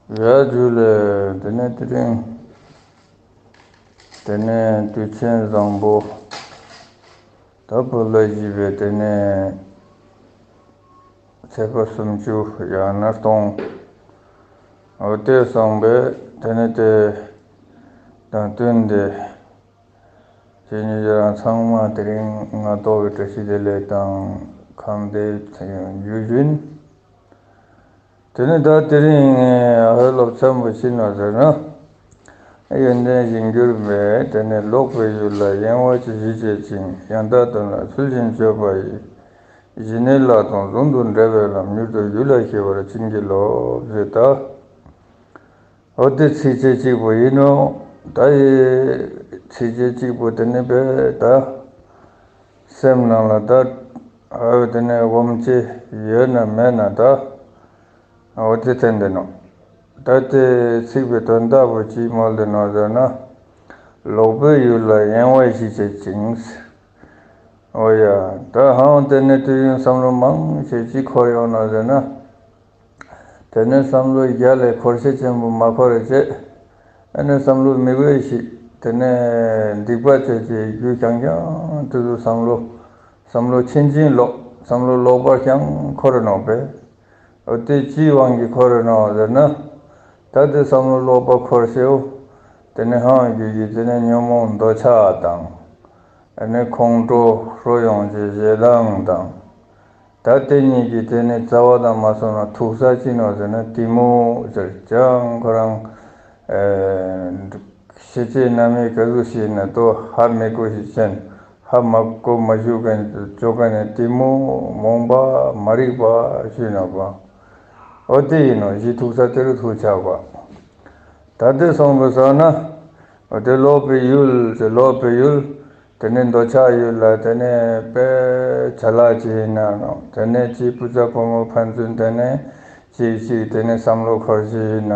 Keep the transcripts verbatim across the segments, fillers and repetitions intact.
ཡ་ཇུ་ལེ། དེ་ནས་དེ་རིང་དེ་ནས་དུས་ཆེན་བཟང་པོ། ད་བོད་ལ་བཞུགས་པའི་དེ་ནས་ཚེས་པ་སུམ་ཅུ་ཡང་ན་སྟོང་། འོ་དེ་སོང་པས་དེ་ནས་དེ་དང་བསྟུན་ཏེ། ཁྱེད་ཉིད་ཀྱི་རང་ཚང་མ་དེ་རིང་སྔ་དྲོ་གི་བཀྲ་ཤིས་བདེ་ལེགས་དང་ཁམས་བདེ་ཞུ་བཞིན། དེ་ནས་ད་དེ་རིང་ངས་ཨ་ཧོའི་སློབ་ཚན་པོ་ཅི་ནོ་ཟེར་ན། ཡོན་ཏན་གཞིར་གྱུར་པས་དེ་ནས་ལོག་པའི་ཡུལ་ལ་གཡེང་བ་ཅི་ཞིག་བྱེད་ཅིང་ཡང་དག་དོན་ལ་ཚུལ་བཞིན་དཔྱོད་པ་ཡིས། ཞི་གནས་ལྷག་མཐོང་ཟུང་དུ་འབྲེལ་བའི་ལམ་མྱུར་དུ་རྒྱུད་ལ་སྐྱེ་བར་བྱིན་གྱིས་རློབས་ཟེར་ད། འོ་དེ་ཚིགས་བཅད་གཅིག་པོ་ཡིན་ནོ། ད་ཡི་ཚིགས་བཅད་གཅིག་པོ་དེ་ནི་བས་ད་སེམས་ནང་ལ་ད་འོ་དེ་ནས་སྒོམ་བྱེད་ཡོད་ན་མེད་ན་ད་འོ་དེ་ཐེན་དེ་ནོ། ད་དེ་ཚིག་པའི་དོན་དག་པོ་ཅི་མོལ་དེ་ནོ་ཟེར་ན། ལོག་པའི་ཡུལ་ལ་གཡེང་བ་ཞིག་བྱེད་ཅིང་། འོ་ཡ། ད་ཧང་དེ་ནི་དུས་ཡུན་བསམ་བློ་མང་ཆེ་ཅི་འཁོར་ཡོང་ནོ་ཟེར་ན། དེ་ནས་བསམ་བློ་རྒྱ་ལས་འཁོར་ཤས་ཆེན་པོ་མ་འཁོར་རེ་བྱེད། ཨ་ནི་བསམ་བློ་མི་དགོས་ཤིག་དེ་ནས་སྡིག་པ་བྱས་ཏེ་རྒྱུ་རྐྱང་རྐྱང་དུ་དུ་བསམ་བློ། བསམ་བློ་ཆེན་ཆེན་ལོག་བསམ་བློ་ལོག་པ་རྐྱང་འཁོར་རེ་ནོག་པས། འོ་དེ་ཅིའི་དབང་གིས་འཁོར་རེ་ནོག་ཟེར་ན། ད་དེ་བསམ་བློ་ལོག་པ་འཁོར་ཤེའོ། དེ་ནས་ཧང་རྒྱུ་ཡི་དེ་ནས་ཉོན་མོངས་འདོད་ཆགས་དང་། ཨ་ནི་ཁོང་ཁྲོ་ཧྲོ་ཡོང་ཅེས་ཞེ་སྡང་དང་། ད་དེ་གཉིས་ཀྱི་དེ་ནི་རྩ་བ་དང་མ་སོང་ན་ཐུག་ས་ཅི་ནོ་ཟེར་ན་གཏི་མུག་ཟེར་ཀྱང་ཁོ་རང་། ཨེ། ཤེས་བྱའི་རྣམ་དབྱེ་ག་ཟུག་ཤེས་ན་ཏོ་ཧ་མི་གོ་ཞིག་ཅན་ཧ་མ་གོ་མ་ཞུ་གན་ཅོ་གན་ནས་གཏི་མུག་མོངས་པ་མ་རིག་པ་ཞུས་ན་པ། འོ་དེ་ཡིན་ནོ་གཞི་ཐུག་ས་དེ་རུ་ཐུག་ཆགས་པ། ད་དེ་སོང་པ་སོང་ན། འོ་དེ་ལོག་པའི་ཡུལ་ཟེར་ལོག་པའི་ཡུལ། དེ་ནས་འདོད་ཆགས་ཡུལ་ལ་དེ་ནས་དཔེ་ཆ་ལག་ཅིག་ཡིན་ན་ནོ། དེ་ནས་ཅིག་བུ་ཚ་བུ་མོ་ཕན་ཚུན་དེ་ནས་ཅིག་ཅིག་དེ་ནས་བསམ་བློ་འཁོར་ཅིག་ཡིན་ན།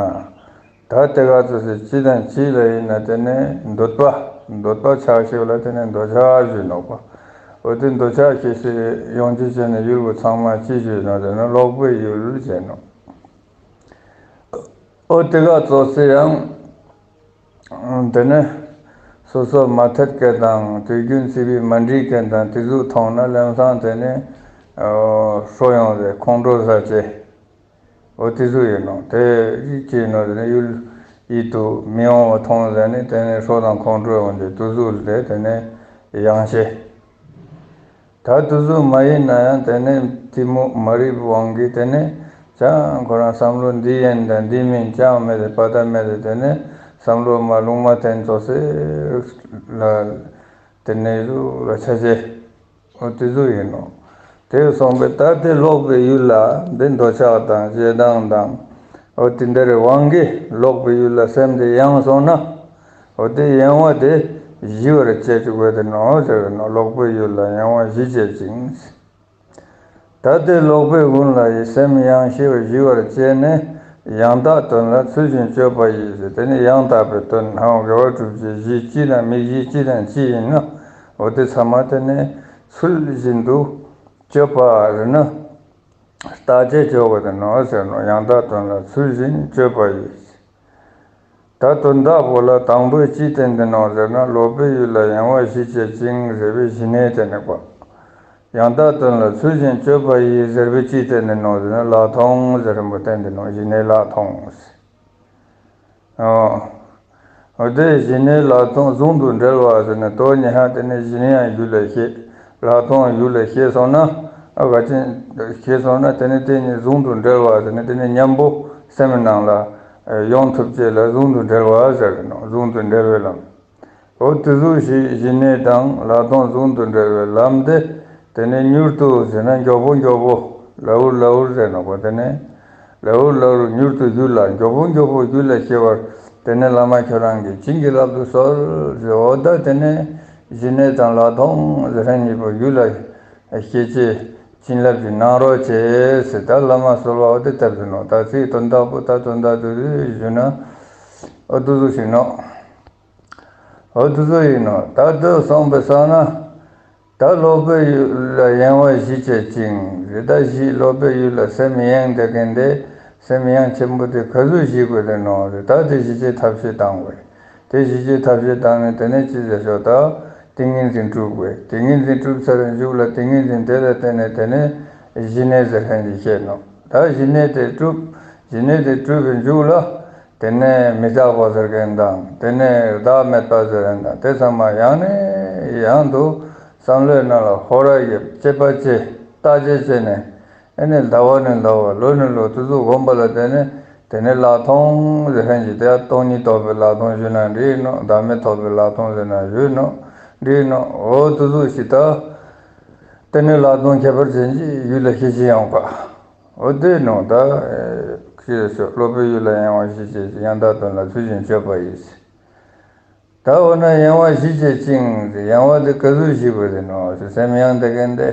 ད་དེ་ག་ཚོད་སེ་ཅི་དང་ཅི་ལ་ཡིན་ན་དེ་ནས་འདོད་པ། འདོད་པ་ཆགས་ཞིག་ལ་དེ་ནས་འདོད་ཆགས་ཞུས་ནོ་པ། འོ་དེ་འདོད་ཆགས་ཞིག་སེ་ཡོང་ཅི་བྱས་ན་ཡུལ་བུ་ཚང་མ་ཅི་ཞུས་ནོ་དེ་ནས་ལོག་པའི་ཡུལ་བྱས་ནོ། འོ་དེ་ག་ཚོད་སེ་ཡང་། དེ་ནས་སོ་སོ་མ་འཐད་མཁན་དང་དུས་རྒྱུན་སྲིད་པའི་མ་འགྲིག་མཁན་དང་དེ་ཟུག་མཐོང་ན་ལམ་སང་དེ་ནས་ཧྲོ་ཡོང་ཟེར་ཁོང་ཁྲོ་ཟ་ཅེས། འོ་དེ་ཟུག་ཡིན་ནོ་དེ་ཡིད་ཀྱིས་ནོ་དེ་ནས་ཡུལ་ཡིད་དུ་མི་འོང་བ་མཐོང་ཟེར་ནས་དེ་ནས་ཧྲོ་དང་ཁོང་ཁྲོ་ཡོང་ཅེས་དེ་ཟུག་ལས་དེ་ནས་ཡང་ཤེས། ད་དུ་ཟུག་མ་ཡིན་ན་ཡང་དེ་ནས་གཏི་མུག་མ་རིག་པའི་དབང་གིས་དེ་ནས་ཅང་ཁོ་རང་བསམ་བློ་འདི་ཡིན་དང་འདི་མིན་ཅང་མེད་དེ་པ་ད་མེད་དེ་དེ་ནས་བསམ་བློ་མ་ལུང་མ་བསྟན་ཙོག་སེ་ལ་དེ་ནས་ཟུག་ལ་ཆ་ཆེ། འོ་དེ་ཟུག་ཡིན་ནོ། དེ་སོང་པས་ད་དེ་ལོག་པའི་ཡུལ་ལ་འདི་འདོད་ཆགས་དང་ཞེ་སྡང་དང་། འོ་དེ་འདྲ་རེ་དབང་གིས་ལོག་པའི་ཡུལ་ལ་སེམས་དེ་ཡེངས་སོང་ན། འོ་དེ་ཡེངས་པ་དེ་ཞི་བར་བྱེད་ཅིག་དགོས་དེ་ནོ་ཟེར་བའི་ནོ། ལོག་པའི་ཡུལ་ལ་ཡེངས་པ་ཞི་བྱེད་ཅིང་། ད་དེ་ལོག་པའི་ཀུན་ལ་ཡི་སེམས་ཡང་ཞི་བར་ཞི་བར་བྱས་ནས་ཡང་དག་དོན་ལ་ཚུལ་བཞིན་དཔྱོད་པ་ཡིས་ཟེར་དེ་ནི་ཡང་དག་པའི་དོན་ནའང་དགེ་བ་སྒྲུབ་བྱེད་གཞི་སྤྱི་དང་དམིགས་གཞི་སྤྱི་དང་སྤྱི་ཡིན་ན། འོ་དེ་ཚང་མ་དེ་ནི་ཚུལ་བཞིན་དུ་དཔྱོད་པ་རེད་ན། བརྟག་དཔྱད་ཆོག་གི་དེ་ནོ་ཟེར་ནོ། ཡང་དག་དོན་ལ་ཚུལ་བཞིན་དཔྱོད་པ་ཡིས། ད་དོན་དག་པོ་ལ་དང་པོས་ཅི་བསྟན་ཏེ་ནོ་ཟེར་ན། ལོག་པའི་ཡུལ་ལ་ཡེངས་པ་ཞི་བྱེད་ཅིང་ཟེར་བའི་ཞི་གནས་དེ་ནི་པ། ཡང་དག་དོན་ལ་ཚུལ་བཞིན་དཔྱོད་པ་ཡིས་ཟེར་བའི་ཅི་བསྟན་ཏེ་ནོ་ཟེར་ན། ལྷག་མཐོང་ཟེར་རིང་པོ་བསྟན་ཏེ་ནོ། ཞི་གནས་ལྷག་མཐོང་ཟེར། འོ། འོ་དེ་ཞི་གནས་ལྷག་མཐོང་ཟུང་དུ་འབྲེལ་བ་ཟེར་ནས་དོན་ཉི་ཤུ་དེ་ནས་ཞི་གནས་ཡང་ཡུལ་ལ་ཤེས། ལྷག་མཐོང་ཡུལ་ལ་ཤེས་སོང་ན། ཨ་ག་ཅི་ཤེས་སོང་ན་དེ་ནས་དེ་གཉིས་ཟུང་དུ་འབྲེལ་བ་ཟེར་ནས་དེ་ནས་མཉམ་པོ་སེམས་ནང་ལ་ཡོང་ཐུབ་ཅེས་ལ་ཟུང་དུ་འབྲེལ་བ་ཟེར་གི་ནོ། ཟུང་དུ་འབྲེལ་བའི་ལམ། འོ་དེ་ཟུག་ཞི་ཞི་གནས་དང་ལྷག་མཐོང་ཟུང་དུ་འབྲེལ་བའི་ལམ་དེ། དེ་ནས་མྱུར་དུ་ཟེར་ན་མགྱོགས་པོ་མགྱོགས་པོ་ལ་འུར་ལ་འུར་ཟེར་ནོ་གོ། དེ་ནས་ལ་འུར་ལ་འུར་མྱུར་དུ་རྒྱུད་ལ་མགྱོགས་པོ་མགྱོགས་པོ་རྒྱུད་ལ་སྐྱེ་བར་དེ་ནས་བླ་མ་ཁྱོད་རང་གིས་བྱིན་གྱིས་བརླབ་ཏུ་གསོལ་ཟེར། འོ་ད་དེ་ནས་ཞི་གནས་དང་ལྷག་མཐོང་ཟེར་མཁན་གཉིས་པོ་རྒྱུད་ལ་སྐྱེ་ཅེས་བྱིན་རླབས་ཀྱིས་གནང་རོགས་བྱེད་ཟེར་ད་བླ་མ་གསོལ་བ་འོ་དེ་བཏབ་ཟེར་ནོ། ད་ཚིག་དོན་དག་པོ་ད་དོན་དག་དུ་ཞུ་ན་འོ་དེ་ཟུག་ཞིག་ནོ། འོ་དེ་ཚོ་ཡིན་ནོ། ད་དེ་སོང་པའི་སང་ན། ད་ལོག་པའི་ཡུལ་ལ་གཡེང་བ་ཞི་བྱེད་ཅིང་རེད། ད་ཞི་ལོག་པའི་ཡུལ་ལ་སེམས་གཡེང་བསྡད་མཁན་དེ་ སེམས་དབྱངས་ཆེན་པོ་དེ་ག་ཚོད་ཞི་དགོས་དེ་ནོ་རེད། ད་དེ་ཞི་བྱེད་ཐབས་ཤེས་བཏང་དགོས། དེ་ཞི་བྱེད་ཐབས་ཤེས་བཏང་ནས་དེ་ནས་ཅི་ཟེར་ཤོག་ད་ཏིང་ངེ་འཛིན་སྒྲུབ་དགོས། ཏིང་ངེ་འཛིན་སྒྲུབ་ཚར་མཇུག་ལ་ཏིང་ངེ་འཛིན་དེ་ལ་བརྟེན་ནས་དེ་ནས་ཞི་གནས་ཟེར་མཁན་ཅིག་བཤད་ནོ། ད་ཞི་གནས་དེ་སྒྲུབ། ཞི་གནས་དེ་སྒྲུབ་པའི་མཇུག་ལ། དེ་ནས་མི་རྟག་པ་ཟེར་མཁན་དང་། དེ་ནས་བདག་མེད་པ་ཟེར་མཁན་དང་། དེ་ཚང་མ་ཡང་ནས་ཡང་དུ་བསམ་བློའི་ནང་ལ་ཧོ་ར་ཡེབ། དཔྱད་པ་བྱས། བརྟག་དཔྱད་བྱས་ནས། ཨེ་ནས་ཟླ་བ་ནས་ཟླ་བ། ལོ་ནས་ལོ། དུས་ཚོད་སྒོམ་པ་ལ་བརྟེན་ནས། དེ་ནས་ལྷག་མཐོང་ཟེར་མཁན་གྱི་དེ་ཡང་སྟོང་ཉིད་རྟོགས་པའི་ལྷག་མཐོང་ཞུས་ན་འགྲིག་ནོ། བདག་མེད་རྟོགས་པའི་ལྷག་མཐོང་ཟེར་ན་ཞུས་ནོ། འགྲིག་ནོ། འོ་དུས་ཚོད་ཞིག་ད། དེ་ནས་ལྷག་མཐོང་ཁྱད་པར་ཅན་གྱི་ཡུལ་ལ་ཤེས་བྱེད་ཡོང་བ། འོ་དེ་ནོ་ད། ཨེ་ཅི་ཞིག་སློབ་པའི་ཡུལ་ལ་ཡང་བ་ཞེས་བྱ། ཡང་དག་དོན་ལ་ཚུལ་བཞིན་དཔྱོད་པ་ཡིས། ད་འོ་ན་ཡང་བ་ཞེས་བྱ་ཅིང་། ཡང་བ་དེ་ག་ཚོད་ཞིག་དགོས་དེ་ནོ། སེམས་དབྱངས་དེ་གན་དེ།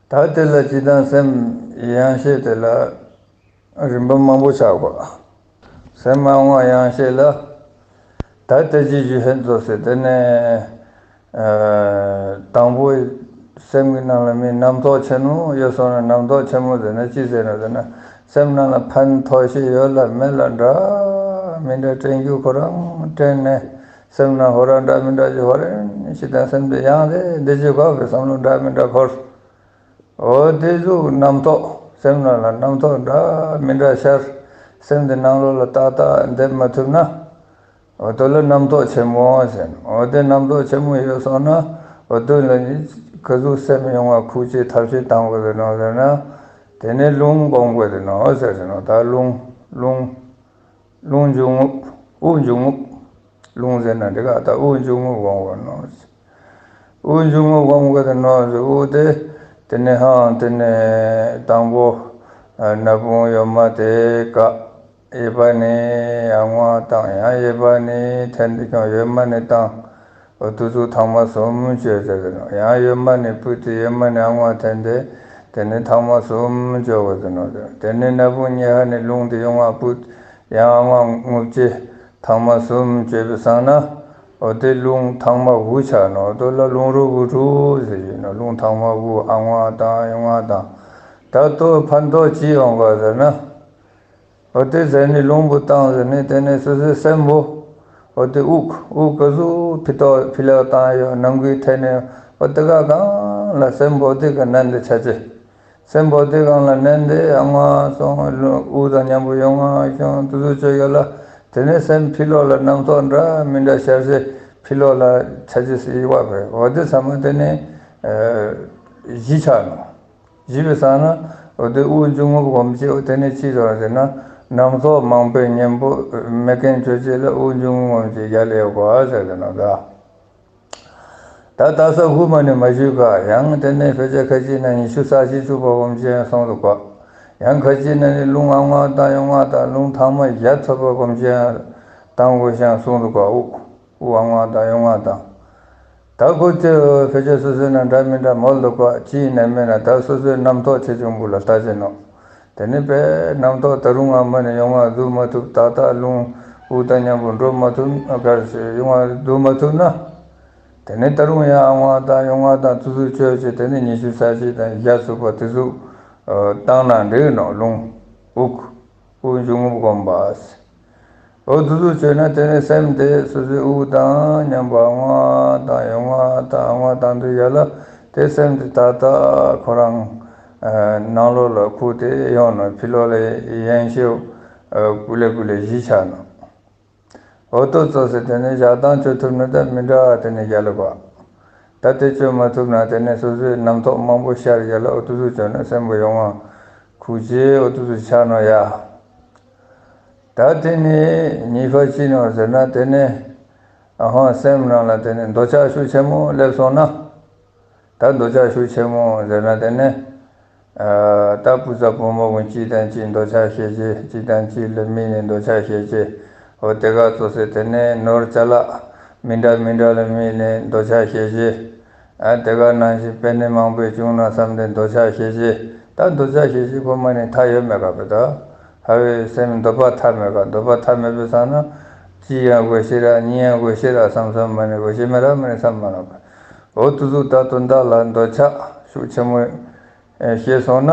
ད་དེ་ལ་ཅི་དང་སེམས་དབྱངས་ཤེས་དེ་ལ་རིམ་པ་མང་པོ་ཆགས་པ། སེམས་དབྱངས་དབྱངས་ཤེས་ལ། ད་དེ་ཅི་ཞུ་ཧེ་ཚོ་ཟེར་དེ་ནས། ཨ། དང་པོ་སེམས་ཀྱི་ནང་ལ་མི་རྣམ་རྟོག་ཆེན་མོ་ཡོད་སོང་ན། རྣམ་རྟོག་ཆེན་མོ་ཟེར་ན་ཅི་ཟེར་ན་ཟེར་ན། སེམས་ནང་ལ་ཕན་ཐོགས་ཤིག་ཡོད་ལ་མེད་ལ་འདྲ་མི་འདྲ་དྲན་རྒྱུ་ཁོ་རང་དྲན་ནས། སེམས་ནང་ཧོ་ར་འདྲ་མི་འདྲ་ཞིག་ཧོ་རན་ཞིག་དང་། སེམས་དེ་ཡང་དེ་འདི་ཅི་གོ་བའི་བསམ་བློ་འདྲ་མི་འདྲ་འཁོར། འོ་དེ་ཟུག་རྣམ་རྟོག་སེམས་ནང་ལ་རྣམ་རྟོག་འདྲ་མི་འདྲ་ཤར། སེམས་དེ་ནང་ལོགས་ལ་ཏག་ཏག་འདེབས་མ་ཐུབ་ན། འོ་དེ་ལ་རྣམ་རྟོག་ཆེན་མོ་ཟེར། འོ་དེ་རྣམ་རྟོག་ཆེན་མོ་ཡོད་སོང་ན། འོ་དེ་ལ་ནི་ག་ཟུག་སེམས་ཡོང་བ་ཁུག་ཅེས་ཐབས་ཤེས་བཏང་དགོས་ཟེར་ནོ་ཟེར་ན། དེ་ནས་རླུང་སྒོམ་དགོས་ཟེར་ནོ་ཟེར་ཟེར་ནོ། ད་རླུང་རླུང་རླུང་འབྱུང་རྔུབ། དབུགས་འབྱུང་རྔུབ། རླུང་ཟེར་ན་འདི་ག་ད་དབུགས་འབྱུང་རྔུབ་སྒོམ་དགོས་ནོ། དབུགས་འབྱུང་རྔུབ་སྒོམ་དགོས་ནོ་ཟེར། དབུགས་དེ་དེ་ནས་ཧང་དེ་ནས་དང་པོ་སྣ་བུག་གཡོན་མ་དེ་བཀག་གཡས་པ་ནས་ཨ་སྔོན་བཏང་། ཡང་གཡས་པ་ནས་འཐེན་ཏེ་ཀྱང་གཡོན་མ་ནས་བཏང་། འོ་དུས་ཚོད་ཐེངས་མ་གསུམ་བཅོས་ཟེར་ནོ། ཡང་གཡོན་མ་ནས་ཕུད་དེ་གཡོན་མ་ནས་ཨ་སྔོན་འཐེན་ཏེ། དེ་ནས་ཐེངས་མ་གསུམ་བཅོས་དགོས་ཟེར་ནོ། དེ་ནས་སྣ་བུག་གཉིས་ཀ་ནས་རླུང་དེ་ཡོང་བ་ཕུད། ཡང་ཨ་སྔོན་རྔུབ་ཅེས་ཐེངས་མ་གསུམ་བཅོས་པའི་སང་ན། འོ་དེ་རླུང་ཐེངས་མ་དགུ་ཆགས་ནོ། འོ་དེ་ལ་རླུང་རོ་དགུ་དྲུག་ཟེར་ཡོད་ནོ། རླུང་ཐེངས་མ་དགུ་ཨ་སྔོན་དང་གཡོན་མ་དང་། ད་ལྟོ་ཕན་ཐོགས་ཅི་ཡོང་ག་ཟེར་ན། འོ་དེ་ཟེར་ནས་རླུང་བུ་བཏང་ཟེར་ནས། དེ་ནས་སོ་སོའི་སེམས་པོ། འོ་དེ་དབུགས་དབུགས་ག་ཟུག་ཕི་ཏོག་ཕི་ལོག་བཏང་ཡོད། ནམ་མཁའི་ཐད་ནས། འོ་དེ་ག་གང་ལ་སེམས་པོ་དེ་ག་མནན་ཏེ་ཆ་ཅེས། སེམས་པོ་དེ་གང་ལ་མནན་ཏེ་ཨ་སྔོན་སོང་། དབུགས་དང་མཉམ་པོ་ཡོང་ང་ཡོང་དུས་ཚོད་ཅོ་ཡོད་ལ། དེ་ནས་སེམས་ཕི་ལོག་ལ་རྣམ་རྟོག་འདྲ་མི་འདྲ་ཤར་ཚེ་ཕི་ལོག་ལ་ཆ་ཅེས་ཟེར་བ་བས། འོ་དེ་ཚང་མ་དེ་ནས་ཨ་ཞི་ཆགས་ནོ། ཞི་བའི་སང་ན་འོ་དེ་དབུགས་འབྱུང་རྔུབ་སྒོམ་ཅེས། འོ་དེ་ནས་ཅི་ཟེར་བ་ཟེར་ན། རྣམ་རྟོག་མང་པོའི་གཉེན་པོ་མེད་མཁན་ཅོ་ཅེས་ལ་དབུགས་འབྱུང་རྔུབ་སྒོམ་ཅེས་ཡ་ལས་གོ་ཟེར་གི་ནོ་ད། ད་ལྟ་ས་དབུ་མ་ནས་མ་ཞུས་ག། ཡང་དེ་ནས་དཔེ་ཆ་ཁ་ཅིག་ན་ཉི་ཤུ་རྩ་གཅིག་ཚུགས་པ་སྒོམ་ཅེས་གསུངས་འདུག་ག། ཡང་ཁ་ཅིག་ན་ནི་རླུང་ཨ་སྔོན་དང་གཡོན་མ་དང་རླུང་ཐེངས་མ་བརྒྱད་ཚུགས་པ་སྒོམ་ཅེས་བཏང་དགོས་ཤིང་གསུངས་འདུག་ག། དབུགས་དབུགས་ཨ་སྔོན་དང་གཡོན་མ་དང་། ད་ཁོ་ཚོས་ཕལ་ཆེར་སོ་སོའི་ནང་འདྲ་མི་འདྲ་མོལ་འདུག་ག། ཅི་ཡིན་ནའི་མིན་ན་ད་སོ་སོའི་རྣམ་རྟོག་ཆེ་ཆུང་བོ་ལ་ལྟ་ཅེས་ནོ། དེ་ནི་དཔེ་རྣམ་རྟོག་ད་རུང་ཨ་མ་ནས་གཡོན་མ་འཛུལ་མ་ཐུབ། ཏག་ཏག་རླུང་དབུགས་དང་མཉམ་པོ་འགྲོ་མ་ཐུབ། ག་རེ་ཟེར། གཡོན་མ་འཛུལ་མ་ཐུབ་ན། དེ་ནི་ད་རུང་ཡང་ཨ་སྔོན་དང་གཡོན་མ་དང་དུས་ཚོད་ཅོ་ཅེས། དེ་ནི་ཉི་ཤུ་རྩ་གཅིག་དང་བརྒྱད་ཚུགས་པ་དེ་ཚོ་བཏང་ན་འགྲིག་ནོ། རླུང་དབུགས། དབུགས་འབྱུང་རྔུབ་སྒོམ་པ། འོ་དེ་ཚོ་བྱས་ན་དེ་ནས་སེམས་དེ་སོ་སོའི་དབུགས་དང་མཉམ་པོ་ཨ་སྔོན་དང་གཡོན་མ་དང་ཨ་སྔོན་དང་དུ་ཡ་ལ། དེ་སེམས་དེ་ཏག་ཏག་ཁོ་རང་ནང་ལོགས་ལ་ཁུག་སྟེ་ཡོང་ནོ། ཕི་ལོགས་ལ་ཡན་ཤེས་ཀུ་ལེ་ཀུ་ལེ་ཞི་ཆགས་ནོ། འོ་དེ་ཚོ་ཟེར། དེ་ནས་བཞག་སྟངས་ཅོ་ཐུབ་ན་ད་མི་འདྲ་བ་དེ་ནས་ཡ་ལ་བ། ད་དེ་ཅོ་མ་ཐུབ་ན་དེ་ནས་སོ་སོའི་རྣམ་རྟོག་མང་པོ་ཤར་ཡ་ལ། འོ་དེ་ཚོ་བྱས་ན་སེམས་པོ་ཡོང་བ་ཁུག་ཅེས་འོ་དེ་ཚོ་ཆགས་ནོ་ཡ། ད་དེ་ནས་གཉིས་པ་ཅི་ནོ་ཟེར་ན། དེ་ནས་ཨ་ཧོ་སེམས་ནང་ལ་དེ་ནས་འདོད་ཆགས་ཤུགས་ཆེན་མོ་སླེབས་སོང་ན། ད་འདོད་ཆགས་ཤུགས་ཆེན་མོ་ཟེར་ན་དེ་ནས་ཨ་ད་བུ་ཚ་བུ་མོ་གུན་གཅིག་དང་གཅིག་འདོད་ཆགས་སྐྱེ་ཅེས། གཅིག་དང་གཅིག་ལ་དམིགས་ནས་འདོད་ཆགས་སྐྱེ་ཅེས། འོ་དེ་ག་ཚོ་ཟེར། དེ་ནས་ནོར་ཅ་ལག་མི་འདྲ་མི་འདྲ་ལ་དམིགས་ནས་འདོད་ཆགས་སྐྱེ་ཅེས། ཨ་དེ་ག་ནང་བཞིན་པེ་ནེ་མང་པོ་བྱུང་ན་བསམ་སྟེ་འདོད་ཆགས་སྐྱེ་ཅེས། ད་འདོད་ཆགས་སྐྱེ་ཅེས་ཁོ་མ་ནི་མཐའ་ཡོད་མེད་ག་བས། ད་ཧ་བའི་སེམས་འདོད་པ་མཐའ་མེད་ག། འདོད་པ་མཐའ་མེད་པའི་སང་ན་ཅི་ཡང་དགོས་ཤེས་ར། གཉིས་ཡང་དགོས་ཤེས་ར་བསམ་བསམ་མ་ནི་དགོས་ཤེས་མེད་ར་མ་ནི་བསམ་མ་ནོ། འོ་དེ་ཚོ་ད་དོན་དག་ལ་འདོད་ཆགས་ཤུགས་ཆེན་མོ་སྐྱེས་སོང་ན།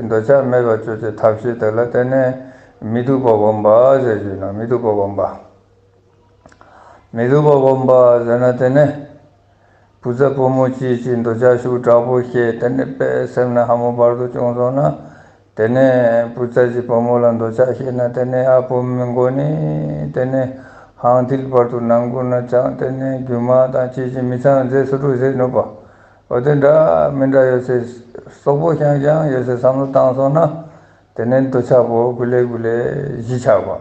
འདོད་ཆགས་མེད་པར་གྱུར་ཅིག་ཐབས་ཤེས་དེ་ལ་དེ་ནས་མི་སྡུག་པ་སྒོམ་པ་ཟེར་གྱི་ན། མི་སྡུག་པ་སྒོམ་པ། མི་སྡུག་པ་སྒོམ་པ་ཟེར་ན་དེ་ནས་བུ་ཚ་བུ་མོ་གཅིག་གཅིག་འདོད་ཆགས་ཤུགས་དྲག་པོ་སྐྱེས། དེ་ནས་དཔེ་སེམས་ན་ཧ་མོ་བར་དུ་བྱུང་སོང་ན། དེ་ནས་བུ་ཚ་གཅིག་བུ་མོ་ལ་འདོད་ཆགས་སྐྱེས་ན། དེ་ནས་ཨ་བུ་མོ་མི་དགོས་ནི། དེ་ནས་ཧང་ཐིལ་བར་དུ་ནང་ཁུལ་ན་ཅང་། དེ་ནས་རྒྱུ་མ་དང་ཅི་ཅི་མི་ཚང་མཛེས་སུ་འགྲོ་ཟེར་ནོ་པ། འོ་དེ་འདྲ་མི་འདྲ་ཡོད་ཚེ་སོག་པོ་རྐྱང་རྐྱང་ཡོད་ཚེ་བསམ་བློ་བཏང་སོང་ན། དེ་ནས་འདོད་ཆགས་པོ་ཀུ་ལེ་ཀུ་ལེ་ཞི་ཆགས་པ།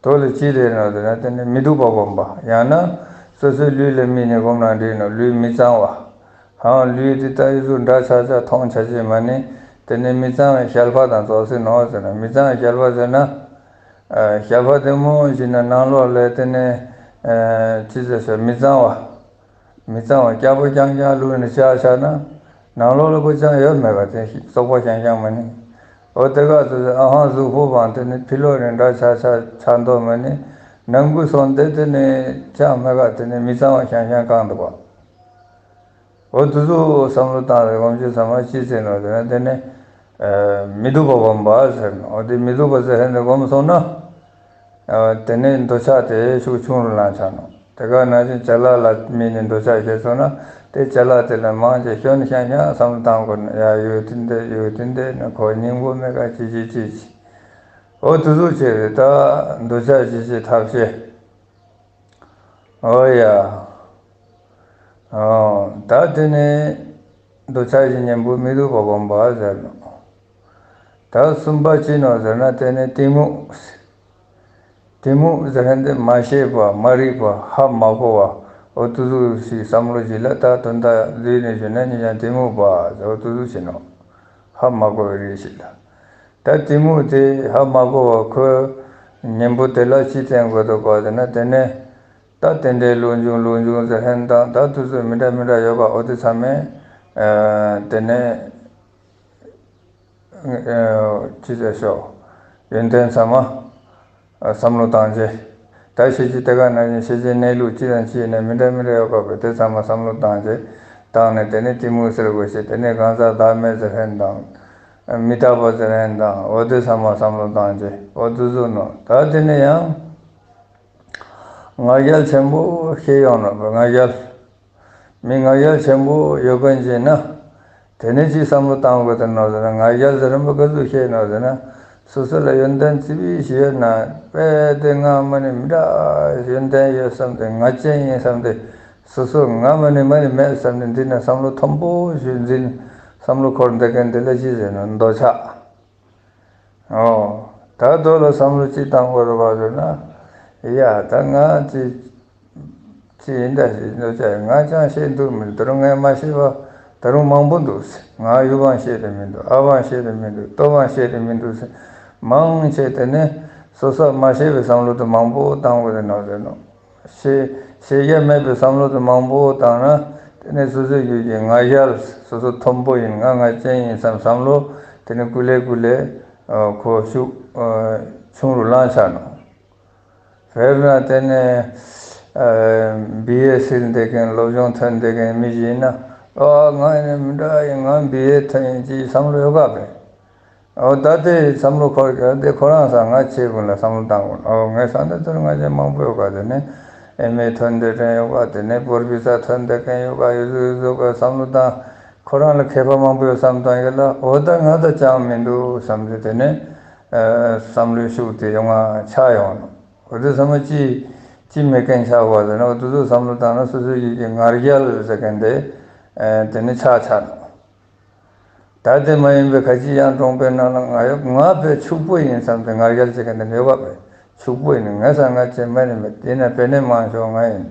དོ་ལ་ཅི་རེད་ན་ཟེར་ན། དེ་ནི་མི་སྡུག་པ་སྒོམ་པ། ཡང་ན་སོ་སོའི་ལུས་ལ་དམིགས་ནས་སྒོམ་ན་འགྲིག་ནོ། ལུས་མི་གཙང་བ། ཧང་ལུས་དེ་ལྟ་ཡི་གཟུགས་འདྲ་ཆགས་ཆགས་མཐོང་བྱ་བྱེད་མ་ནི། དེ་ནི་མི་གཙང་བའི་ཞལ་པ་དང་ཙོགས་ཟེར་ནོ་ཟེར་ན། མི་གཙང་བའི་ཞལ་པ་ཟེར་ན། ཨ་ཞལ་པ་དེ་མོ་ཞིག་ན་ནང་ལོགས་ལ་དེ་ནི་ཨ་ཅི་ཟེར་ཞོ། མི་གཙང་བ། མི་གཙང་བ་སྐྱ་པོ་རྐྱང་རྐྱང་ལུས་ནི་ཆགས་ཆགས་ན། ནང་ལོགས་ལ་ཁོ་ཅང་ཡོད་མེད་པ་དེ་སོག་པོ་རྐྱང་རྐྱང་མ་ནི། འོ་དེ་ག་ཚོད་ཨ་ཧང་གཟུགས་ཕུག་པའང་དེ་ནི་ཕི་ལོགས་ནས་འདྲ་ཆགས་ཆགས་ཆགས་མདོག་མ་ནི། ནང་ཁུལ་སོང་སྟེ་དེ་ནི་ཅང་མེད་ག། དེ་ནི་མི་གཙང་བ་ཤང་ཤང་གང་འདུག་པ། འོ་དེ་ཚོ་བསམ་བློ་བཏང་སྟེ་སྒོམ་རྒྱུ་ཚང་མ་ཅི་ཟེར་ནོ་ཟེར་ན། དེ་ནི་ཨ་མི་སྡུག་པ་སྒོམ་པ་ཟེར་ནོ། འོ་དེ་མི་སྡུག་པ་ཟེར་ཧན་དེ་སྒོམ་སོང་ན། ཨ་དེ་ནས་འདོད་ཆགས་དེ་ཤུགས་ཆུང་རུ་ལངས་ཆགས་ནོ། དེ་ག་ནང་བཞིན་ཅ་ལག་ལ་དམིགས་ནས་འདོད་ཆགས་སྐྱེས་སོང་ན། དེ་ཅ་ལག་དེ་ལ་མང་ཆེ་ཤོན་ཤང་ཤང་བསམ་བློ་བཏང་དགོས་ནོ། ཡ་ཡོད་དེ་འདི་ཡོད་དེ་འདི་ནི་ཁོ་སྙིང་པོ་མེད་ག་ཅི་ཅི་ཅི་ཅི། འོ་དེ་ཚོ་བྱས་རེད། ད་འདོད་ཆགས་ཅི་ཅི་ཐབས་ཤེས། འོ་ཡ། འོ་ད་དེ་ནས་འདོད་ཆགས་ཀྱི་གཉེན་པོ་མི་སྡུག་པ་སྒོམ་པ་ཟེར་ནོ། ད་གསུམ་པ་ཅི་ནོ་ཟེར་ན། དེ་ནས་གཏི་མུག་གཏི་མུག་ཟེར་མཁན་དེ་མ་ཤེས་པ། མ་རིག་པ། ཧ་མ་གོ་བ། འོ་དེ་ཚོ་ཞིག་བསམ་བློ་ཞིག་ལ། ད་དོན་དག་བསྡུས་ནས་ཞུས་ན་ཉེ་ཞང་གཏི་མུག་པ་ཟེར། འོ་དེ་ཚོ་ཞིག་ནོ། ཧ་མ་གོ་བའི་རིགས་ཞིག་ལ། ད་གཏི་མུག་དེ་ཧ་མ་གོ་བ་ཁོའི་གཉེན་པོ་དེ་ལ་ཅི་བསྟེན་དགོས་འདུག་པ་ཟེར་ན། དེ་ནས་ད་རྟེན་འབྲེལ་བློ་འབྱུང་བློ་འབྱུང་ཟེར་མཁན་དང་། ད་དེ་ཚོ་མི་འདྲ་མི་འདྲ་ཡོད་པ། འོ་དེ་ཚང་མས་ཨ་དེ་ནས་ཨ་ཅི་ཟེར་ཤོག་ཡོན་ཏན་ཚང་མ་ཨ་བསམ་བློ་བཏང་རྗེས། ད་ཤེས་བྱའི་དེ་ག་ནང་བཞིན་ཤེས་བྱའི་གནས་ལུགས་སྤྱི་དང་སྤྱི་ཡིན་ན་མི་འདྲ་མི་འདྲ་ཡོད་པ་བས། དེ་ཚང་མ་བསམ་བློ་བཏང་རྗེས། བཏང་ནས་དེ་ནས་གཏི་མུག་སེལ་དགོས་ཤེས། དེ་ནས་གང་ཟག་བདག་མེད་ཟེར་མཁན་དང་། མི་རྟག་པ་ཟེར་མཁན་དང་། འོ་དེ་ཚང་མ་བསམ་བློ་བཏང་རྗེས། འོ་དེ་ཚོ་ནོ། ད་དེ་ནས་ཡང་ང་རྒྱལ་ཆེན་པོ་སྐྱེ་ཡོང་ནོ། ང་རྒྱལ། མི་ང་རྒྱལ་ཆེན་པོ་ཡོད་མཁན་ཅིག་ན། དེ་ནས་ཅི་བསམ་བློ་བཏང་དགོས་དེ་ནོ་ཟེར་ན། ང་རྒྱལ་ཟེར་རིན་པོ་ག་ཚོད་ཤེས་ནོ་ཟེར་ན། སོ་སོ་ལ་ཡོན་ཏན་ཙི་པིག་ཞིག་ཡོད་ན། དཔེ་དེ་ང་མ་ནི་མི་འདྲ་ཡོན་ཏན་ཡོད་བསམ་སྟེ། ང་ཅན་ཡིན་བསམ་སྟེ། སོ་སོ་ང་མ་ནི་མ་ནི་མེད་བསམ་སྟེ། འདི་ན་བསམ་བློ་མཐོན་པོ་ཞིག་འཛིན། བསམ་བློ་འཁོར་འདེད་མཁན་དེ་ལ་ཅི་ཟེར་ནོ། འདོད་ཆགས། ཨོ། ད་དོ་ལ་བསམ་བློ་ཅི་བཏང་དགོས་རེད་པ་ཟེར་ན། ཡ་ད་ང་ཅི་ཅི་ཡིན་ད་ཞིག་འདོད་ཆགས། ང་ཅང་ཤེས་འདུག་མི་འདུག་ད་རུང་ངས་མ་ཤེས་པ་ད་རུང་མང་པོ་འདུག་ཟེར། ང་ཡུལ་བའང་ཤེས་དེ་མི་འདུག་ཨ་བའང་ཤེས་དེ་མི་འདུག་ལྟོ་བའང་ཤེས་དེ་མི་འདུག་ཟེར། མང་ཆེ་དེ་ནས་སོ་སོ་མ་ཤེས་པའི་བསམ་བློ་དེ་མང་པོ་བཏང་དགོས་རེད་ནོ་ཟེར་ནོ། ཤེས་ཤེས་རྒྱ་མེད་པའི་བསམ་བློ་དེ་མང་པོ་བཏང་ན། དེ་ནས་སོ་སོའི་རྒྱུད་ཀྱི་ང་རྒྱལ། སོ་སོ་མཐོན་པོ་ཡིན། ང་ང་ཅན་ཡིན་བསམ་བསམ་བློ་དེ་ནས་ཀུ་ལེ་ཀུ་ལེ་ཨ་ཁོ་ཤུགས་ཨ་ཆུང་རུ་ལངས་ཆགས་ནོ། དཔེར་ན་དེ་ནས་ཨ་བི་ཨེ་སིལ་འདེབས་མཁན། སློབ་སྦྱོང་ཐོན་བསྡད་མཁན་མི་ཞིག་ཡིན་ན། ཨ་ང་ནི་མི་འདྲ་ཡིན། ང་བི་ཨེ་ཐོན་ཡིན་ཅེས་བསམ་བློ་ཡོད་ག་བས། ཨོ་ད་དེ་བསམ་བློ་འཁོར་གྱི་དེ་ཁོ་རང་ས་ང་ཆེ་ཀུན་ལ་བསམ་བློ་བཏང་དགོས། ཨོ་ངའི་ས་འདི་ཚོར་ང་ཅན་མང་པོ་ཡོད་ག་དེ་ནས་ཨེ་མེ་ཐོན་བསྡད་མཁན་ཡོད་ག་དེ་ནས་པོར་བི་ས་ཐོན་བསྡད་མཁན་ཡོད་ག་ཡོད་ཟོ་ཡོད་ཟོ་ག་བསམ་བློ་བཏང་། ཁོ་རང་ལ་མཁས་པ་མང་པོ་ཡོད་བསམ་བཏང་ཡོད་ལ། ཨོ་ད་ང་ད་ཅང་མི་འདུག་བསམ་སྟེ་དེ་ནས་ཨ་བསམ་བློའི་ཤུགས་དེ་ཡོང་ང་ཆག་ཡོང་ནོ། ཨོ་དེ་ཚང་མ་ཅི་ཅི་མེད་མཁན་ཆགས་པ་དེ་ནས། ཨོ་དེ་ཚོ་བསམ་བློ་བཏང་ན་སོ་སོའི་ཡིད་ཀྱི་ང་རྒྱལ་ཟེར་མཁན་དེ་ཨ་དེ་ནས་ཆག་ཆག་ནོ། ད་དེ་མ་ཡིན་པའི་ཁ་ཅིག་ཡང་གྲོང་པའི་ནང་ལ་ང་ཡོད། ང་དཔེ་ཕྱུག་པོ་ཡིན་བསམ་སྟེ་ང་རྒྱལ་བྱེད་མཁན་དེ་ཡོད་པ་བས། ཕྱུག་པོ་ཡིན། ངའི་ས་ང་ཅན་མ་ནི་མེད། དེ་ན་པེ་ནེ་མང་ཤོས་ང་ཡིན།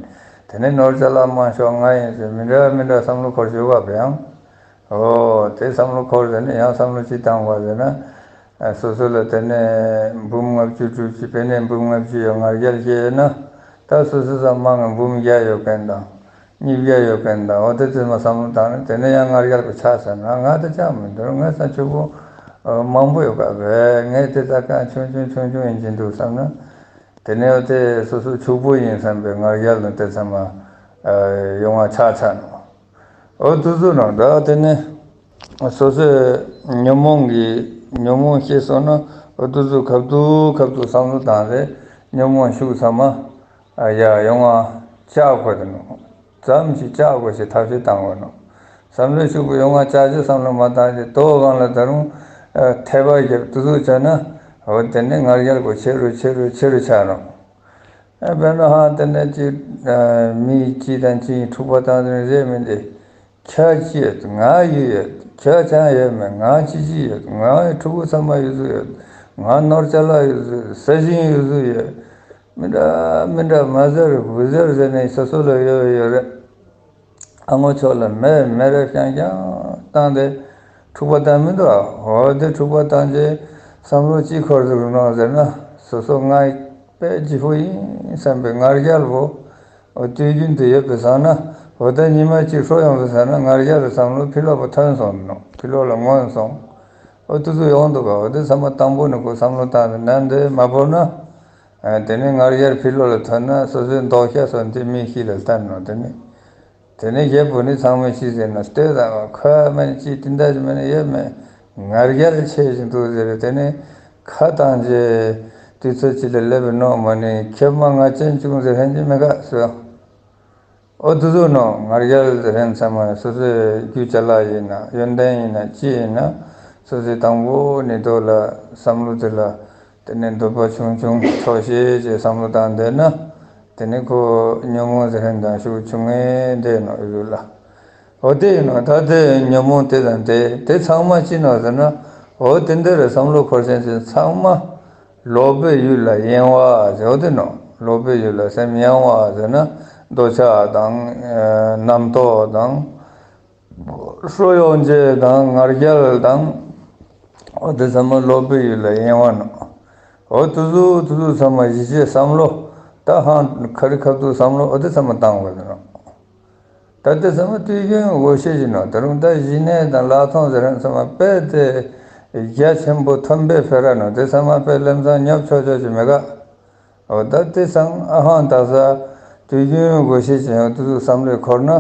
དེ་ནས་ནོར་ཅ་ལག་མང་ཤོས་ང་ཡིན་ཟེར། མི་འདྲ་མི་འདྲ་བསམ་བློ་འཁོར་ཡོད་པ་བས། ཡང་ཨོ་དེ་བསམ་བློ་འཁོར་ཟེར་ནས་ཡང་བསམ་བློ་ཅི་བཏང་བ་ཟེར་ན། ཨ་སོ་སོ་ལ་དེ་ནས་འབུམ་ལྔ་བཅུ་དྲུག་ཅུ་པེ་ནེ་འབུམ་ལྔ་བཅུ་ཡོད་ང་རྒྱལ་སྐྱེས་ཡོད་ན། ད་སོ་སོ་ས་མང་ང་འབུམ་བརྒྱ་ཡོད་མཁན་དང་། གཉིས་བརྒྱ་ཡོད་མཁན་དང་། འོ་དེ་ཚོ་མ་བསམ་བློ་བཏང་ན་དེ་ནས་ཡང་ང་རྒྱལ་གྱི་ཆགས་ཟེར་ན། ང་དེ་ཅང་མི་འདུག་ངའི་ས་ཕྱུག་པོ་མང་པོ་ཡོད་ག་བས། ངས་དེ་ད་གང་ཆུང་ཆུང་ཆུང་ཆུང་ཡིན་གྱིན་འདུག་བསམ་ན། དེ་ནས་འོ་དེ་སོ་སོ་ཕྱུག་པོ་ཡིན་བསམ་པའི་ང་རྒྱལ་ནི་དེ་ཚང་མ་ཡོང་བ་ཆགས་ཆགས་ནོ། འོ་དེ་ཚོ་ནོ། ད་དེ་ནས་ སོ་སོའི་ཉོན་མོངས་ཀྱི་ཉོན་མོངས་ཤེས་སོང་ན། འོ་དུས་ཚོད་ཁ་ཐུག་ཁ་ཐུག་བསམ་བློ་བཏང་སྟེ་ཉོན་མོངས་ཤུགས་ཚང་མ་ཡར་ཡོང་བ་བཅག་དགོས་ནོ། ཙམ་ཞིག་བཅག་དགོས་ཞེས་ཐབས་ཤེས་བཏང་དགོས་ནོ། བསམ་བློའི་ཤུགས་ཀྱིས་ཡོང་བ་བཅག་ཅེས་བསམ་བློ་མ་བཏང་ཞིག་དོ་སྒང་ལ་ད་རུང་ཨ་ཐལ་བ་བརྒྱབ་དུས་ཚོད་བྱས་ན། འོ་དེ་ནི་ང་རྒྱལ་པོ་ཆེ་རུ་ཆེ་རུ་ཆེ་རུ་ཆགས་རུང་། ཨ་དཔེར་ན་ཧང་དེ་ནས་ཅིག་ཨ་མི་གཅིག་དང་གཅིག་འཁྲུག་པ་བཏང་དེ་རེད་མི་འདི། ཁྱོད་ཅི་ཡོད། ང་ཡོད་ཡོད། ཁྱོད་ཅང་ཡོད་མེད། ང་ཅི་ཅི་ཡོད། ང་ཕྲུ་གུ་ཚང་མ་ཡོད་ཚུལ་ཡོད། ང་ནོར་ཅ་ལག་ཡོད་ཚུལ། ས་ཞིང་ཡོད་ཚུལ་ཡོད། མི་འདྲ་མི་འདྲ་མ་ཟེར་བུ་ཟེར་ཟེར་ནས་སོ་སོ་ལ་ཡོད་ཡོད་རེད། ཨ་ངོ་ཆོག་ལ་མེད་མེད་རེད་རྐྱང་རྐྱང་བཏང་སྟེ་འཁྲུག་པ་བཏང་མི་འདུག་འོ་དེ་འཁྲུག་པ་བཏང་རྗེས་བསམ་བློ་ཅི་འཁོར་འདུག་ནོ་ཟེར་ན། སོ་སོ་ང་དཔེ་ལྗིད་པོ་ཡིན་བསམ་པའི་ང་རྒྱལ་པོ། འོ་དུས་རྒྱུན་དུ་ཡོད་པའི་སང་ན། འོ་ད་ཉི་མ་གཅིག་ཧྲོ་ཡོང་བའི་སང་ན་ང་རྒྱལ་བསམ་བློ་ཕྱི་ལོགས་པ་ཐོན་སོང་ནོ། ཕྱི་ལོགས་ལ་མངོན་སོང་། འོ་དུས་ཚོད་ཡོང་འདུག་ག་འོ་དེ་ཚང་མ་དང་པོ་ནས་ཁོ་བསམ་བློ་བཏང་ནས་ན་འདི་མ་བོར་ན། ཨ་དེ་ནས་ང་རྒྱལ་ཕྱི་ལོགས་ལ་ཐོན་ན་སོ་སོའི་མདོག་ཤ་སོགས་འདི་མི་ཤི་ལ་ལྟ་ནོ། དེ་ནས་དེ་ནས་རྒྱལ་པོ་ནི་ཚང་མས་ཤི་ཟེར་ན་ལྟོས་དང་ཁོ་མན་ཅི་དེ་འདྲ་ཞིག་མེད་ན་ཡོད་མེད། ང་རྒྱལ་ཆེ་ཞིག་འདུག་ཟེར། དེ་ནས་ཁ་བཏང་རྗེས་དུས་ཚོད་ཅིག་ལ་སླེབས་པའི་ནོ་མ་ནི་ཁྱེད་མ་ང་ཅན་ཅུང་ཟེར་ཧན་གྱི་མི་དགའ་སོ། འོ་དུ་ཟུག་ནོ་ང་རྒྱལ་ཟེར་ཧན་ཚང་མ་སོ་སོའི་རྒྱུ་ཅ་ལག་ཡིན་ན་ཡོན་ཏན་ཡིན་ན་ཅི་ཡིན་ན་སོ་སོའི་དང་པོ་ནི་དོ་ལ་བསམ་བློ་དེ་ལ། དེ་ནས་འདོད་པ་ཆུང་ཆུང་ཆོག་ཤེས་ཀྱི་བསམ་བློ་བཏང་བསྡད་ན། དེ་ནས་ཁོ་ཉོན་མོངས་ཟེར་མཁན་དང་ཤུགས་ཆུང་ངེ་བསྡད་ནོ་ཡོད་ལ། འོ་དེ་ཡིན་ནོ་ད་དེ་ཉོན་མོངས་དེ་དང་དེ་དེ་ཚང་མ་ཅི་ནོ་ཟེར་ན། འོ་དེ་འདི་རེད་བསམ་བློ་འཁོར་ཆེན་ཆེན་ཚང་མ་ལོག་པའི་ཡུལ་ལ་གཡེང་བ་ཟེར། འོ་དེ་ནོ་ལོག་པའི་ཡུལ་ལ་སེམས་གཡེང་བ་ཟེར་ན་འདོད་ཆགས་དང་རྣམ་རྟོག་དང་། ཧྲོ་ཡོང་རྗེས་དང་ང་རྒྱལ་དང་། འོ་དེ་ཚང་མ་ལོག་པའི་ཡུལ་ལ་གཡེང་བ་ནོ། འོ་དུ་ཟུག་དུ་ཟུག་ཚང་མ་གཞི་བྱས་བསམ་བློ། ད་ཧང་ཁ་རི་ཁ་ཐུག་བསམ་བློ་འོ་དེ་ཚང་མ་བཏང་དགོས་ནོ། ད་དེ་ཚང་མ་དུས་རྒྱུན་དགོས་ཤེས་ཀྱི་ནོ། ད་རུང་ད་གཞི་གནས་དང་ལྷག་མཐོང་ཟེར་མཁན་ཚང་མ་དཔེ་དེ་རྒྱ་ཆེན་པོ་མཐོན་པོའི་ཕེ་ར་ནོ། དེ་ཚང་མ་དཔེ་ལམ་སང་ཉོབ་ཆོག་ཆོག་ཅིག་མེད་ག་འོ་ད་དེ་སང་ཨ་ཧང་ད་ས་དུས་རྒྱུན་དགོས་ཤེས་ཀྱི་ཡང་དུས་ཚོད་བསམ་བློས་འཁོར་ན།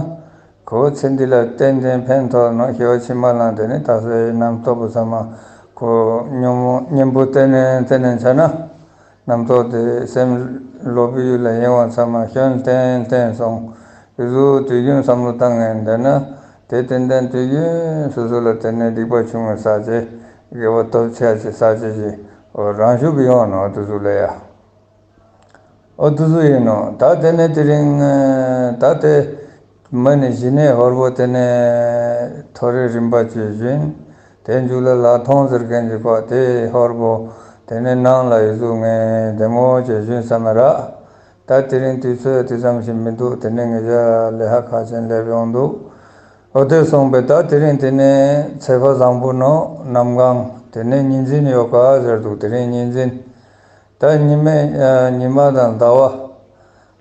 ཁོ་ཚེ་འདི་ལ་ཏན་ཏན་ཕན་ཐོགས་ནོ། ཤི་བ་ཕྱི་མ་ལ་དེ་ནི་ད་སའི་རྣམ་རྟོག་པོ་ཚང་མ་ཁོ་ཉོན་མོངས་གཉེན་པོ་བསྟེན་ནས་བསྟེན་ནས་བྱས་ན། རྣམ་རྟོག་དེ་སེམས་ལོག་པའི་ཡུལ་ལ་གཡེང་བ་ཚང་མ་སྐྱོན་ཏན་ཏན་སོང་། དེ་ཚོ་དུས་རྒྱུན་བསམ་བློ་བཏང་ངེས་བསྡད་ན། དེ་ཏན་ཏན་དུས་རྒྱུན་སོ་སོ་ལ་དེ་ནས་སྡིག་པ་ཆུང་ངུ་བསགས་བྱས་དགེ་བ་སྟོབས་ཆེ་ཆེ་བསགས་བྱས་ཀྱི་འོ་རང་ཤུགས་ཀྱིས་ཡོང་ནོ་དེ་ཚོ་ལ་ཡ། འོ་དུ་ཟུག་ཡིན་ནོ། ད་དེ་ནས་དེ་རིང་ད་དེ་མ་ནི་གཞི་གནས་ཧོར་པོ་དེ་ནས་ཐོ་རེ་རིམ་པ་བཅུ་བཞིན། དེ་མཇུག་ལ་ལྷག་མཐོང་ཟེར་མཁན་གྱི་སྐོར་དེ་ཧོར་པོ་དེ་ནས་ནང་ལ་ཡོད་ཟུག་ངས་བདེ་མོ་བྱས་བཞིན་བསམ་མ་ར། ད་དེ་རིང་དུས་ཚོད་དེ་ཙམ་ཞིག་མི་འདུག་དེ་ནས་ངེད་ཅག་ལས་ཧ་ཁག་ཅན་སླེབས་ཡོང་འདུག་འོ་དེ་སོང་པས་ད་དེ་རིང་དེ་ནས་ཚེས་པ་བཟང་པོ་ནོ་གནམ་གང་དེ་ནས་ཉི་འཛིན་ཡོད་ག་ཟེར་འདུག་དེ་རིང་ཉི་འཛིན། ད་ཉི་མའི་ཉི་མ་དང་ཟླ་བ་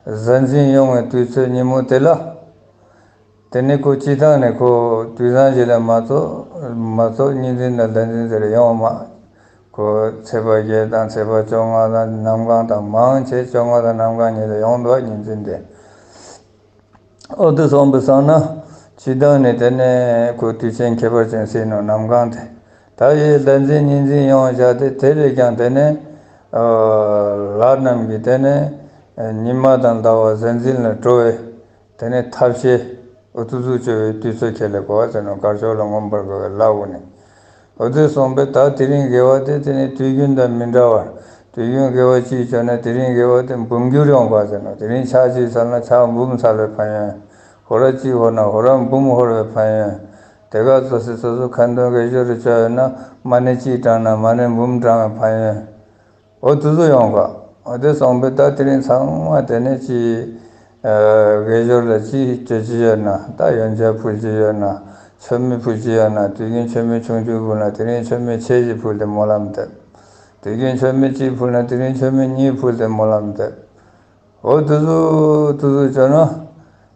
གཟའ་འཛིན་ཡོང་བའི་དུས་ཚོད་ཉིན་མོ་དེ་ལ། དེ་ནི་ཁོ་སྤྱི་བཏང་ནས་ཁོ་དུས་བཟང་ཞིག་ལ་མ་གཏོགས་མ་གཏོགས་ཉི་འཛིན་དང་ཟླ་འཛིན་ཟེར་ཡོང་མ། ཁོ་ཚེས་པ་བརྒྱད་དང་ཚེས་པ་བཅོ་ལྔ་དང་གནམ་གང་དང་མང་ཆེ་བཅོ་ལྔ་དང་གནམ་གང་ཉིན་ལ་ཡོང་འདུག་ཉི་འཛིན་དེ། འོ་དེ་སོང་པའི་སང་ན། སྤྱི་བཏང་ནས་དེ་ནས་ཁོ་དུས་ཆེན་ཁྱད་པར་ཅན་སྲིད་ནོ་གནམ་གང་དེ། ད་ཡི་ཟླ་འཛིན་ཉི་འཛིན་ཡོང་བཞག་སྟེ་དེ་ལས་ཀྱང་དེ་ནས། ལྷ་རྣམས་ཀྱིས་དེ་ནས་ཉི་མ་དང་ཟླ་བ་གཟའ་འཛིན་ལ་འགྲོ་བའི་དེ་ནས་ཐབས་ཤེས་འུ་ཐུག་ཐུག་བཅོ་བའི་དུས་ཚོད་ཁས་ལེན་དགོས་པ་ཟེར་ནོ། དཀར་ཕྱོགས་ལ་མངོན་པར་དགའ་བའི་ལྷ་བོ་ནི། འོ་དེ་སོང་པས་ད་དེ་རིང་དགེ་བ་དེ་དེ་ནི་དུས་རྒྱུན་དང་མི་འདྲ་བར་དུས་རྒྱུན་དགེ་བ་གཅིག་བྱས་ན་དེ་རིང་དགེ་བ་དེ་འབུམ་འགྱུར་ཡོང་བ་ཟེར་ནོ། དེ་རིང་ཕྱག་གཅིག་འཚལ་ན་ཕྱག་འབུམ་འཚལ་བའི་ཕན་ཡོན། ཧོ་ར་གཅིག་ཧོ་ན་ཧོ་ར་འབུམ་ཧོར་བའི་ཕན་ཡོན། དེ་ག་ཚོ་སི་སོ་སོ་ཁ་འདོན་དགེ་སྦྱོར་རེ་བྱ་ཡོད་ན་མ་ཎི་གཅིག་བགྲང་ན་མ་ཎི་འབུམ་བགྲང་བའི་ཕན་ཡོན། འོ་དེ་ཚོ་ཡོང་ག་འོ་དེ་སོང་པས་ད་དེ་རིང་ཚང་མ་དེ་ནས་ཅི། དགེ་སྦྱོར་ལ་ཅི་སྤྱོད་ཀྱི་ཡོད་ན་ད་ཡོན་ཆབ་ཕུལ་གྱི་ཡོད་ན་མཆོད་མེ་ཕུལ་གྱི་ཡོད་ན་དུས་རྒྱུན་མཆོད་མེ་ཆུང་ཆུང་ཕུལ་ན་དེ་རིང་མཆོད་མེ་ཆེ་ཞིག་ཕུལ་ཏེ་སྨོན་ལམ་འདེབས། དུས་རྒྱུན་མཆོད་མེ་གཅིག་ཕུལ་ན་དེ་རིང་མཆོད་མེ་གཉིས་ཕུལ་ཏེ་སྨོན་ལམ་འདེབས། འོ་དེ་ཚོ་དེ་ཚོ་བྱས་ན།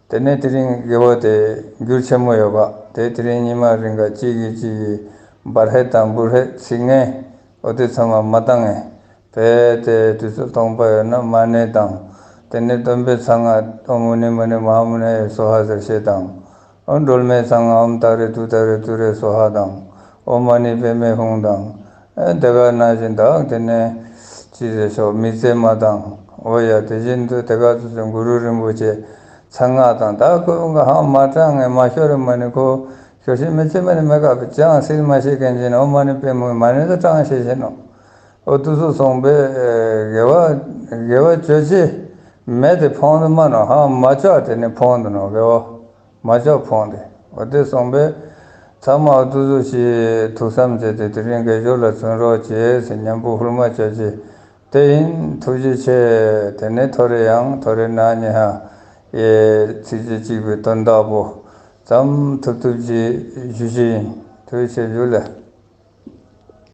དེ་ནས་དེ་རིང་དགེ་བ་དེ་འགྱུར་ཆེན་མོ་ཡོད་པ་དེ་དེ་རིང་ཉི་མ་རིང་ག་གཅིག་གིས་གཅིག་གིས་འབར་ཧེ་དང་འབུར་ཧེ་ཚིག་ངན་འོ་དེ་ཚང་མ་མ་བཏང་ངས་དཔེ་དེ་དུས་ཚོད་སྟོང་པ་ཡོད་ན་མ་ཎི་དང་དེ་ནས་སྟོན་པའི་གསང་སྔགས་ཨོཾ་མུ་ནི་མུ་ནི་མ་ཧཱ་མུ་ནི་ཡེ་སྭཱ་ཧཱ་ཟེར་ཞེས་དང་། ཨོ་སྒྲོལ་མའི་གསང་སྔགས་ཨོཾ་ཏཱ་རེ་ཏུཏྟཱ་རེ་ཏུ་རེ་སྭཱ་ཧཱ་དང་། ཨོཾ་མ་ཎི་པདྨེ་ཧཱུྃ་དང་། ཨེ་དེ་ག་ནང་བཞིན་དག་དེ་ནས་ཅི་ཟེར་ཤོག་མི་བརྩེགས་མ་དང་། འོ་ཡ་དེ་བཞིན་དུ་དེ་ག་ཚོ་ཚོ་གུ་རུ་རིན་པོ་ཆེ་གསང་སྔགས་དང་། ད་ཁོ་ཧང་མ་དྲང་ངེ་མ་ཤོར་རེ་མ་ནི་ཁོ་ཤོར་ཤི་མི་ཚེ་མ་ནི་མེ་ཀ་བུ་ཅང་སིལ་མ་ཤེས་མཁན་ཅན་ཨོཾ་མ་ཎི་པདྨེ་མ་ཎི་ད་དྲང་ཤེས་ཤེས་ནོ། ཨོ་དུ་སུ་སོང་པས་དགེ་བ་དགེ་བ་ཅོ་ཅེ་མེ་དེ་ཕོང་དུ་མ་ནོ། ཧང་མ་ཅོ་དེ་ནི་ཕོང་དུ་ནོ་དགེ་བ། མ་ཅོག་ཕོངས་ཏེ། འོ་དེ་སོང་པས་ཚང་མ་འདུ་འཛོམས་ཤིག་ཐུགས་བསམ་མཛད་དེ་དེ་རིང་དགེ་སྦྱོར་ལ་བརྩོན་རོགས་བྱེད་ཟེར་མཉམ་པོ་ཧུར་མ་བྱ་ཅིག་དེ་ཡིན། ཐུགས་རྗེ་ཆེ། དེ་ནས་ཐོ་རེ་ཡང་ཐོ་རེ་ན་ཉེ་ཧ་ཡེ་ཚིགས་བཅད་གཅིག་པའི་དོན་དག་པོ་ཙམ་ཐུབ་ཐུབ་ཀྱིས་ཞུ་ཞིག་ཡིན། ཐུགས་རྗེ་ཆེ་ཞུ་ལེ།